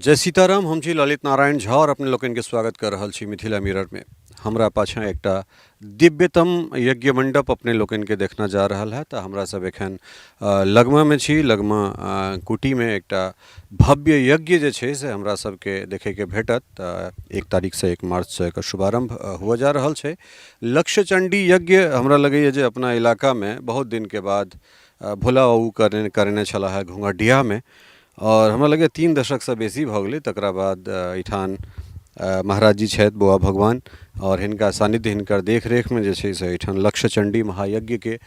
जय सीताराम। हम छी ललित नारायण झा और अपने लोकनि के स्वागत कर रहल छी मिथिला मिरर में। हमरा पाछाँ एकटा दिव्यतम यज्ञ मंडप अपने लोकनि के देखना जा रहल है। तऽ हमरा सब एखन लगमा में छी। लगमा कुटी में एकटा भव्य यज्ञ जे छै से हमरा सबके देखैके भेटत। तऽ 1 तारीख से 1 मार्च से एकर शुभारंभ हुअ जा रहल छै। लक्ष्य चंडी यज्ञ हमरा लगैए जे अपना इलाकामे बहुत दिनके बाद भोला बाबू करने छलाह है घोंघडियामे, आओर हमरा लगैए 3 दशकसँ बेसी भऽ गेलै। तकरा बाद एहिठाम महाराज जी छथि बौआ भगवान, आओर हिनका सान्निध्य हिनकर देखरेखमे जे छै से एहिठाम लक्ष्य चण्डी महायज्ञके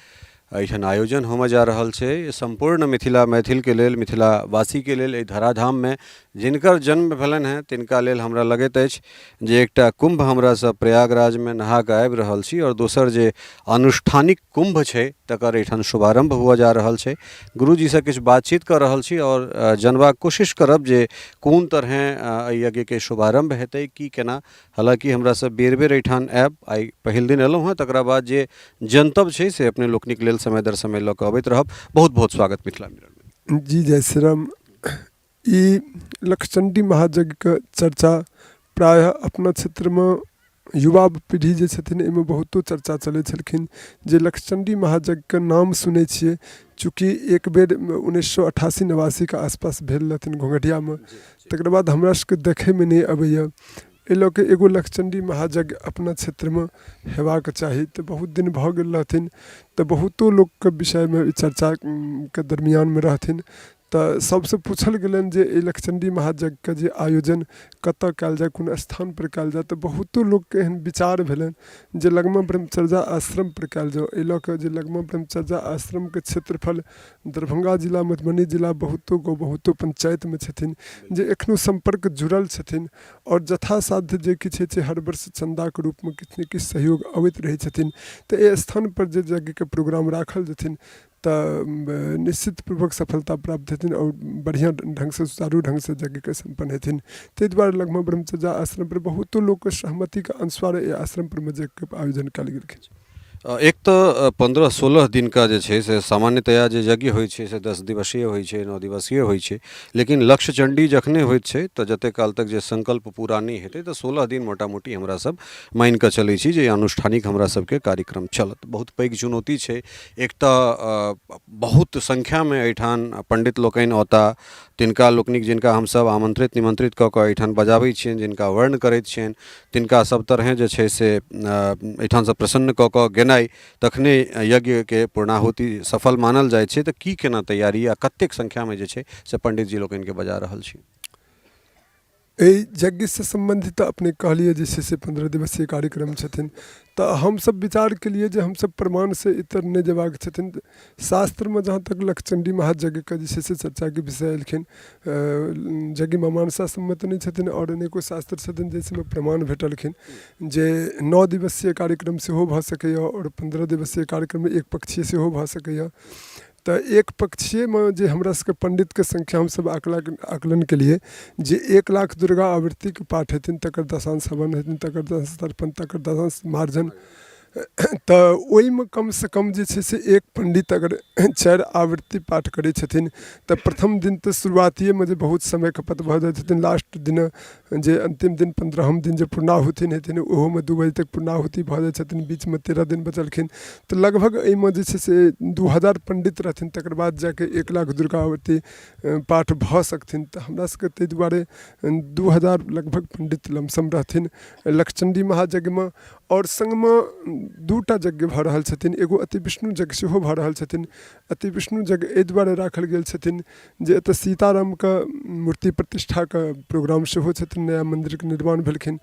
एहिठाम आयोजन होमय जा रहल छै। सम्पूर्ण मिथिला मैथिलके लेल, मिथिलावासीके लेल, एहि धराधाममे जिनकर जन्म भेलनि हेँ तिनका लेल हमरा लगैत अछि जे एकटा कुम्भ हमरा सब प्रयागराजमे नहा कऽ आबि रहल छी, आओर दोसर जे आनुष्ठानिक कुम्भ छै तकर एहिठाम शुभारम्भ हुअ जा रहल छै। गुरुजीसँ किछु बातचीत कऽ रहल छी आओर जनबाक कोशिश करब जे कोन तरहेँ एहि यज्ञके शुभारम्भ हेतै, की केना। हालाँकि हमरा सब बेर बेर एहिठाम आयब, आइ पहिल दिन एलहुँ हेँ, तकरा बाद जे जनतब छै से अपने लोकनिक लेल समय दर समय लऽ कऽ अबैत रहब। बहुत बहुत स्वागत मिथिला मिररमे। जी जय श्री राम। ई लक्षचण्डी महायज्ञके चर्चा प्रायः अपना क्षेत्रमे युवा पीढ़ी जे छथिन एहिमे बहुतो चर्चा चलै छलखिन जे लक्षचण्डी महायज्ञके नाम सुनै छियै। चूँकि एक बेर 1988 89के आसपास भेल रहथिन घोघटियामे, तकर बाद हमरा सबके देखैमे नहि अबैए। एहि लऽ कऽ एगो लक्षचण्डी महायज्ञ अपना क्षेत्रमे हेबाक चाही। तऽ बहुत दिन भऽ गेल रहथिन, तऽ बहुतो लोकके विषयमे ई चर्चाके दरमियानमे रहथिन। तऽ सबसँ पूछल गेलनि जे एहि लक्षचण्डी महायज्ञके जे आयोजन कतऽ कयल जाय, कोन स्थानपर कयल जाय। तऽ बहुतो लोकके एहन विचार भेलनि जे लगमा ब्रह्मचर्या आश्रमपर कयल जाउ। एहि लऽ कऽ जे लगमा ब्रह्मचर्या आश्रमके क्षेत्रफल दरभंगा जिला, मधुबनी जिला, बहुतो गाँव, बहुतो पञ्चायतमे छथिन जे एखनो सम्पर्क जुड़ल छथिन आओर यथासाध्य जे किछु होइ छै हर वर्ष चन्दाके रूपमे किछु ने किछु सहयोग अबैत रहै छथिन। तऽ एहि स्थानपर जे यज्ञके प्रोग्राम राखल जेथिन तऽ निश्चित पूर्वक सफलता प्राप्त हेथिन आओर बढ़िआँ ढङ्गसँ सुचारू ढङ्गसँ यज्ञके सम्पन्न हेथिन। ताहि दुआरे लगमा ब्रह्मचर्या आश्रमपर बहुतो लोकके सहमतिके अनुसार एहि आश्रमपर मे यज्ञके आयोजन कयल गेलखिन। एक तऽ 15-16 दिनका जे छै से सामान्यतया जे यज्ञ होइ छै से 10 दिवसीय होइ छै, 9 दिवसीय होइ छै, लेकिन लक्ष्य चण्डी जखने होइत छै तऽ जतेक काल तक जे संकल्प पूरा नहि हेतै तऽ 16 दिन मोटा मोटी हमरा सब मानि कऽ चलै छी जे आनुष्ठानिक हमरा सबके कार्यक्रम चलत। बहुत पैघ चुनौती छै। एक तऽ बहुत संख्यामे एहिठाम पण्डित लोकनि औता, तिनका लोकनिक जिनका हमसभ आमन्त्रित निमन्त्रित कऽ कऽ एहिठाम बजाबै छियनि, जिनका वर्ण करैत छियनि, तिनका सभ तरहेँ जे छै से एहिठामसँ प्रसन्न कऽ कऽ गेनाइ, तखने यज्ञके पूर्णाहुति सफल मानल जाइ छै। तऽ की केना तैयारी आ कतेक संख्यामे जे छै से पण्डितजी लोकनिके बजा रहल छी? एहि यज्ञसँ सम्बन्धित अपने कहलियै जे छै से 15 दिवसीय कार्यक्रम छथिन, तऽ हमसब विचार केलियै जे हमसब प्रमाणसँ इतर नहि जेबाक छथिन। शास्त्रमे जहाँ तक लक्षचण्डी महायज्ञके जे छै से चर्चाके विषय एलखिन, यज्ञ मीमांसा सबमे तऽ नहि छथिन आओर अनेको शास्त्र छथिन जाहि सबमे प्रमाण भेटलखिन जे 9 दिवसीय कार्यक्रम सेहो भऽ सकैए आओर 15 दिवसीय कार्यक्रम एक पक्षीय सेहो भऽ सकैए। तऽ एक पक्षीयमे जे हमरा सबके पण्डितके संख्या हमसब आकलन केलियै जे 1 लाख दुर्गा आवृत्तिके पाठ हेथिन, तकर दशांश हवन हेथिन, तकर दशांश तर्पण, तकर दशांश मार्जन, तऽ ओहिमे कमसँ कम जे छै से एक पण्डित अगर 4 आवृत्ति पाठ करै छथिन तऽ प्रथम दिन तऽ शुरुआतिएमे जे बहुत समय खपत भऽ जाइ छथिन। लास्ट दिना जे अन्तिम दिन 15म दिन जे पूर्णाहुति हेथिन ओहोमे 2 बजे तक पूर्णाहुति भऽ जाइ छथिन, बीचमे 13 दिन बचलखिन, तऽ लगभग एहिमे जे छै से 2000 पण्डित रहथिन, तकर बाद जाके 1 लाख दुर्गा आवृत्ति पाठ भऽ सकथिन। तऽ हमरा सबके ताहि दुआरे 2000 लगभग पण्डित लमसम रहथिन लक्षचण्डी महायज्ञमे। आओर सङ्गमे 2टा यज्ञ भऽ रहल छथिन, एगो अति विष्णु यज्ञ सेहो भऽ रहल छथिन। अति विष्णु यज्ञ एहि दुआरे राखल गेल छथिन जे एतऽ सीतारामके मूर्ति प्रतिष्ठाके प्रोग्राम सेहो छथिन, नया मन्दिरके निर्माण भेलखिन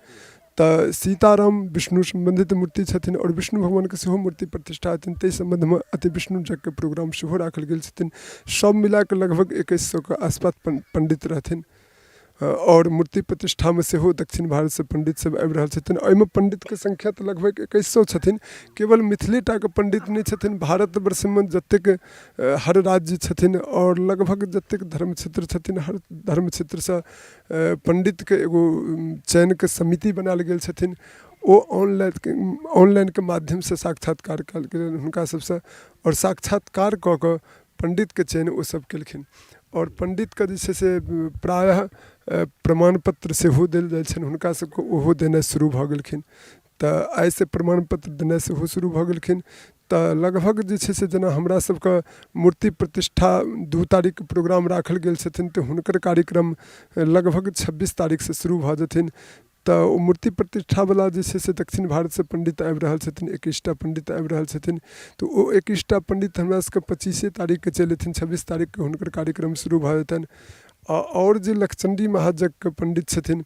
तऽ सीताराम विष्णु सम्बन्धित मूर्ति छथिन आओर विष्णु भगवानके सेहो मूर्ति प्रतिष्ठा हेथिन, ताहि सम्बन्धमे अति विष्णु यज्ञके प्रोग्राम सेहो राखल गेल छथिन। सब मिलाकऽ लगभग 2100के आसपास पण्डित रहथिन आओर मूर्ति प्रतिष्ठामे सेहो दक्षिण भारतसँ पण्डित सब आबि रहल छथिन। एहिमे पण्डितके संख्या तऽ लगभग 2100 छथिन। केवल मिथिलेटाके पण्डित नहि छथिन, भारतवर्षमे जतेक हर राज्य छथिन आओर लगभग जतेक धर्म क्षेत्र छथिन हर धर्म क्षेत्रसँ पण्डितके एगो चयनके समिति बनायल गेल छथिन। ओ ऑनलाइनके माध्यमसँ साक्षात्कार कयल गेलनि हुनका सबसँ आओर साक्षात्कार कऽ कऽ पण्डितके चयन ओ सब केलखिन। आओर पण्डितके जे छै से प्रायः प्रमाण पत्र सेहो देल जाइ छनि हुनका सबके, ओहो देनाइ शुरू भऽ गेलखिन। तऽ आइसँ प्रमाण पत्र देनाइ सेहो शुरू भऽ गेलखिन। तऽ लगभग जे छै से जेना हमरा सबके मूर्ति प्रतिष्ठा 2 तारीखके प्रोग्राम राखल गेल छथिन, तऽ हुनकर कार्यक्रम लगभग 26 तारीखसँ शुरू भऽ जेथिन। तऽ ओ मूर्ति प्रतिष्ठावला जे छै से दक्षिण भारतसँ पण्डित आबि रहल छथिन, 21टा पण्डित आबि रहल छथिन। तऽ ओ 21टा पण्डित हमरा सबके 25 तारीखके चलि अयथिन, 26 तारीखके हुनकर कार्यक्रम शुरू भऽ जेतनि। आओर जे लक्षचण्डी महायज्ञके पण्डित छथिन,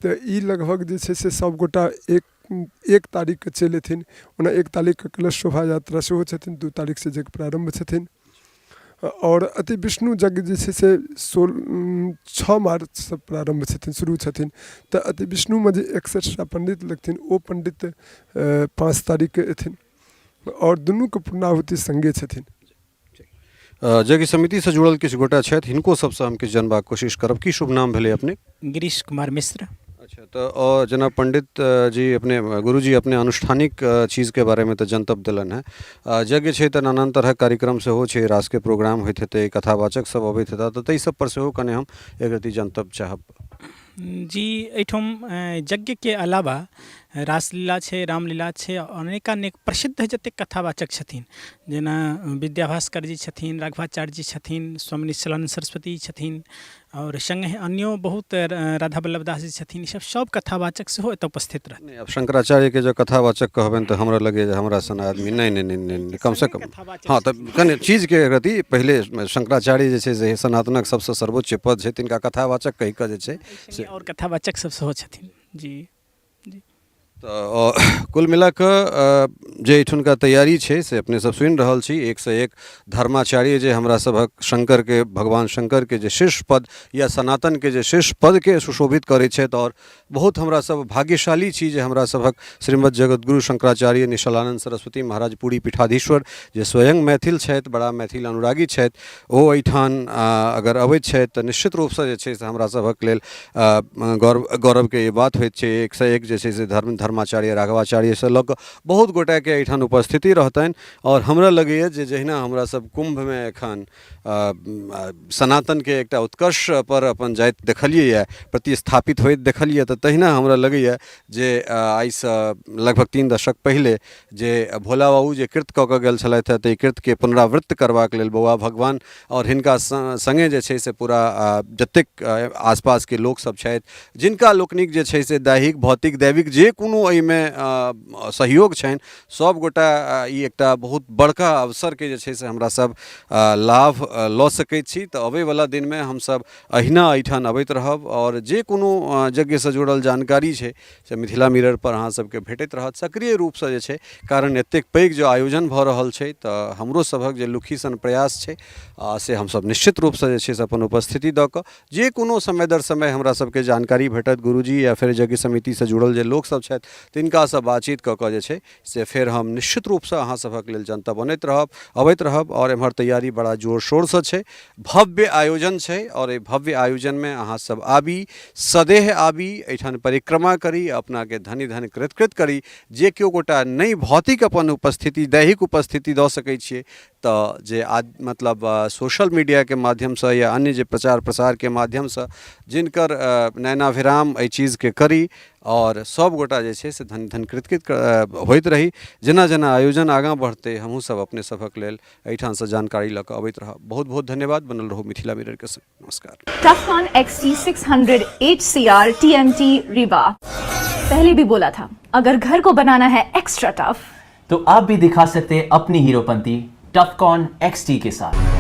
तऽ ई लगभग जे छै से सभगोटा 1 तारीखके चलि अयथिन। ओना 1 तारीखके कलश शोभा यात्रा सेहो छथिन, 2 तारीखसँ यज्ञ प्रारम्भ छथिन। आओर अति विष्णु यज्ञ जे छै से 6 मार्चसँ प्रारम्भ छथिन, शुरू छथिन। तऽ अति विष्णुमे जे 61टा पण्डित लगथिन, ओ पण्डित 5 तारीखके अयथिन आओर दुनूके पूर्णाहुति सङ्गे छथिन। यज्ञ समितिसँ जुड़ल किछु गोटा छथि, हिनको सबसँ हम किछु जानबाक कोशिश करब। की शुभ नाम भेलै अपने? गिरीश कुमार मिश्र। अच्छा, तऽ जेना पंडित जी अपने, गुरुजी अपने आनुष्ठानिक चीजके बारेमे तऽ जनतब देलनि हेँ। यज्ञ छै तऽ नानान तरहक कार्यक्रम सेहो छै, रासके प्रोग्राम होइत हेतै, कथावाचक सब अबैत हेता, तऽ ताहि सब पर सेहो कने हम एक रत्ती जनतब चाहब। जी, एहिठाम यज्ञके अलावा रासलीला छै, रामलीला छै, अनेकानेक प्रसिद्ध जतेक कथावाचक छथिन, जेना विद्या भास्कर जी छथिन, राघवाचार्य जी छथिन, स्वामी निश्चलानन्द सरस्वती छथिन, आओर सङ्गहि अन्यो बहुत राधा वल्लभ दास जी छथिन, ई सब कथावाचक सेहो एतऽ उपस्थित रहथिन। नहि, आब शंकराचार्यके जँ कथावाचक कहबनि तऽ हमरा लगैए जे हमरा सन आदमी नहि नहि नहि नहि नहि, कमसँ कम हँ, तऽ कने चीजके प्रति पहिले शंकराचार्य जे छै से सनातनक सबसँ सर्वोच्च पद छै, तिनका कथावाचक कहि कऽ जे छै से आओर कथावाचक सब सेहो छथिन। जी जी। तऽ कुल मिला कऽ जे एहिठुनका तैयारी छै से अपने सब सुनि रहल छी। एकसँ एक धर्माचार्य जे हमरा सभक शंकरके, भगवान शंकरके जे शीर्ष पद या सनातनके जे शीर्ष पदके सुशोभित करै छथि, आओर बहुत हमरा सब भाग्यशाली छी जे हमरा सभक श्रीमद् जगतगुरु शंकराचार्य निश्चलानंद सरस्वती महाराज पुरी पीठाधीश्वर जे स्वयं मैथिल छथि, बड़ा मैथिल अनुरागी छथि, ओ एहिठाम अगर अबैत छथि तऽ निश्चित रूपसँ जे छै से हमरा सभक लेल गौरवके ई बात होइत छै। एकसँ एक जे छै से धर्माचार्य राघवाचार्यसँ लऽ कऽ बहुत गोटाके एहिठाम उपस्थिति रहतनि। आओर हमरा लगैए जे जहिना हमरा सब कुम्भमे एखन सनातनके एकटा उत्कर्षपर अपन जाइत देखलियैए, प्रतिस्थापित होइत देखलियै, तऽ तहिना हमरा लगैए जे आइसँ लगभग 3 दशक पहिले जे भोला बाबू जे कृत्य कऽ कऽ गेल छलथि हेँ, ताहि कृत्यके पुनरावृत्त करबाक लेल बौआ भगवान आओर हिनका सङ्गे जे छै से पूरा जतेक आसपासके लोकसभ छथि, जिनका लोकनिक जे छै से दैहिक, भौतिक, दैविक जे कोनो एहिमे सहयोग छनि, सभगोटा ई एकटा बहुत बड़का अवसरके जे छै से हमरा सब लाभ लऽ सकै छी। तऽ अबैवला दिनमे हमसभ अहिना एहिठाम अबैत रहब आओर जे कोनो यज्ञसँ जुड़ल जानकारी छै से मिथिला मिररपर अहाँ सबके भेटैत रहत सक्रिय रूपसँ जे छै, कारण एतेक पैघ जे आयोजन भऽ रहल छै तऽ हमरो सभक जे लुखी सन प्रयास छै से हमसभ निश्चित रूपसँ जे छै से अपन उपस्थिति दऽ कऽ जे कोनो समय दर समय हमरा सबके जानकारी भेटत गुरुजी या फेर यज्ञ समितिसँ जुड़ल जे लोकसभ छथि तिनकासँ बातचीत कऽ कऽ जे छै से फेर हम निश्चित रूपसँ अहाँ सभक लेल जनतब अनैत रहब, अबैत रहब। आओर एम्हर तैयारी बड़ा जोर शोरसँ छै, भव्य आयोजन छै आओर एहि भव्य आयोजनमे अहाँ सब आबी, सदेह आबी, एहिठाम परिक्रमा करी, अपनाके धन्य धन्य कृतकृत करी। जे केओ गोटा नहि भौतिक अपन उपस्थिति, दैहिक उपस्थिति दऽ सकै छियै तऽ जे मतलब सोशल मीडियाके माध्यमसँ या अन्य जे प्रचार प्रसारके माध्यमसँ जिनकर नयनाभिराम एहि चीजके करी आओर सभगोटा जे छै से धन धन कृतकृत होइत रही। जेना जेना आयोजन आगाँ बढ़तै हमहूँ सब अपने सभक लेल एहिठामसँ जानकारी लऽ कऽ अबैत रहब। बहुत बहुत धन्यवाद, बनल रहू मिथिला मिररके संग। नमस्कार। Tufcon XT600 HCR TMT Rewa। पहले भी बोला था, अगर घर को बनाना है एक्स्ट्रा टफ तो आप भी दिखा सकते हैं अपनी हीरोपंती टफकॉन XT के साथ।